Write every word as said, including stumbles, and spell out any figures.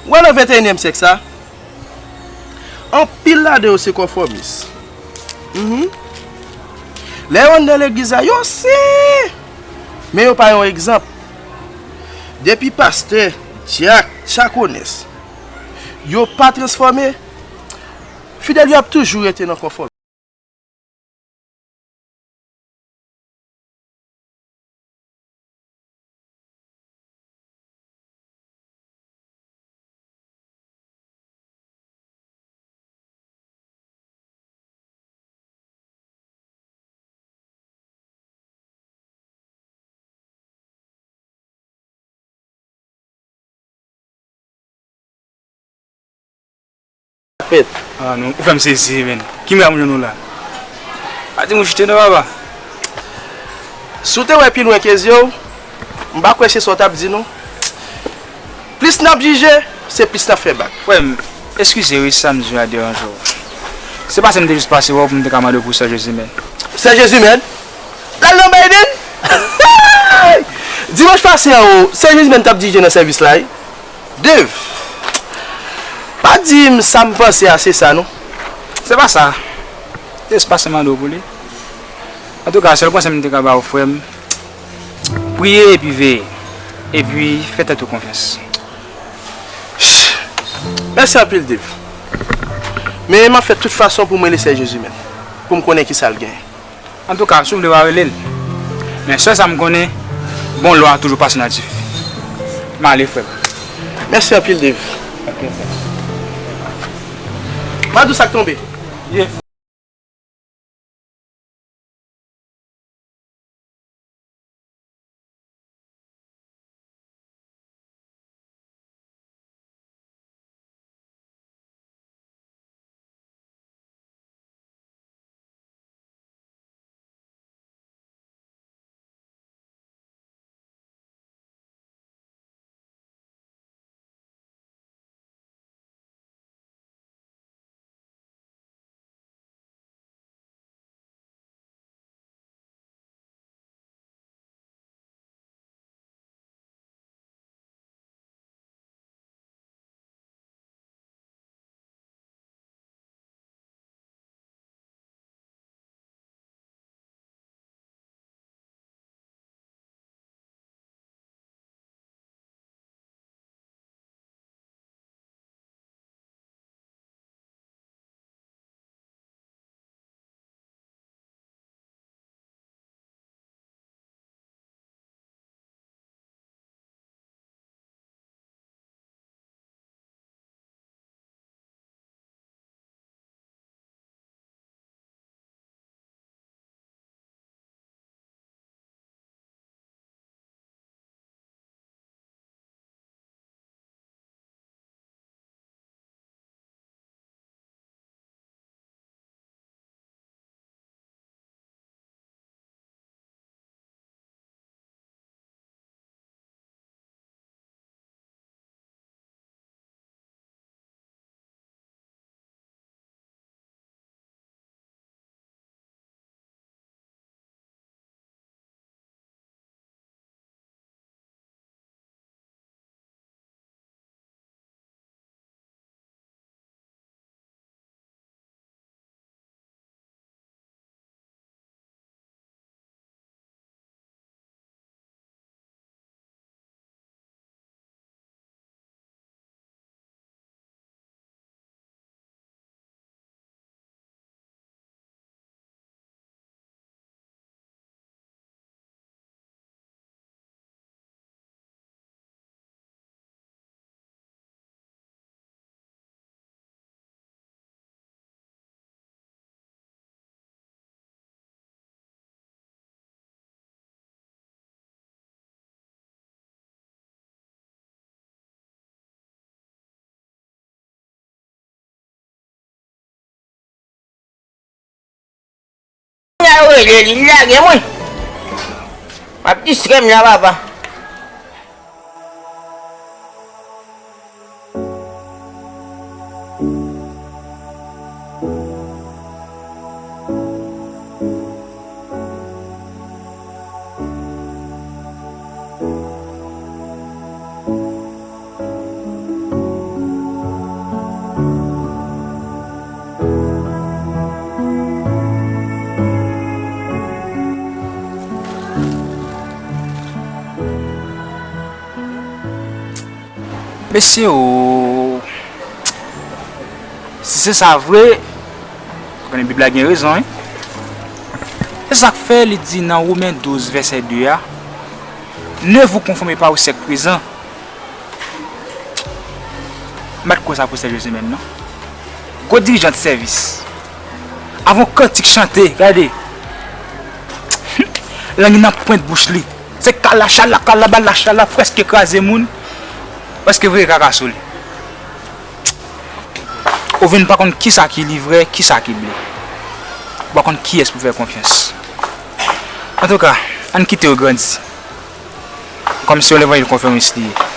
Ou wè nan venteyinyèm syèk sa, anpil ladan yo se konfòmis. Mhm. Lè yo anndan legliz la, yo si! Men yo pa yon egzanp. Depi pastè, dyak, chakonès, yo pa transfòme, fidèl yo ap toujou rete nan konfòm. Fèt. Ah, non, ou fè m sezi, men. Ki mwen ap jwenn ou la? Pa di m ou chite non, papa. Si w te wè pi lwen ke zye w, m pa kwè se sa w t ap di non. Plis n ap jije, se plis n ap fè bak. Frè m, eskize wi si sa m di w la deranje w. Se pase m te jis pase wè w pou m te ka mande w pou sè Jezimèn. Sè Jezimèn? L al nan Biden? Dimanch pase an o, sè Jezimèn t ap dirije nan sèvis la wi. Dave, pa di m sa m panse a se sa non. Se pa sa. Se jis pase mande w pou li. Antouka, sèl konsèy m te ka ba w, frè m, priye epi veye. Epi fè tèt ou konfyans. Mèsi anpil, Dave. Men m ap fè tout fason pou m rele sè Jezimèn, pou m konnen kisa l genyen. Antouka, si w vle w a rele l. Men sèl sa m konnen, bon lwa toujou pase nan dife. M ale, frè m. Mèsi anpil, Dave. Ok, frè. M a di w sa k tonbe. Yeah. Nèg yo rele li, li lage mwen. W ap distrè m la, papa. Mesye o, si se sa vre, konnen Bib la gen rezon, wi. Se sa k fè li di nan Women douz vèsè de a, Ne vous conformez pas au siècle présent. M pa t kwè sa pou Sèvyè Semèn, non. Gwo dirijan de sèvis. Avan kantik chante, gade. Lang nan pwent bouch li. Se kalachala, kalabala, chala, prèske kraze moun. Prèske voye kaka sou li. Ou vin pa konn kisa ki livrè, kisa ki ble. Ou pa konn kiyès pou fè konfyans. Antouka, ann kite yo grandi. Kòmsi yon levanjil konferans li ye.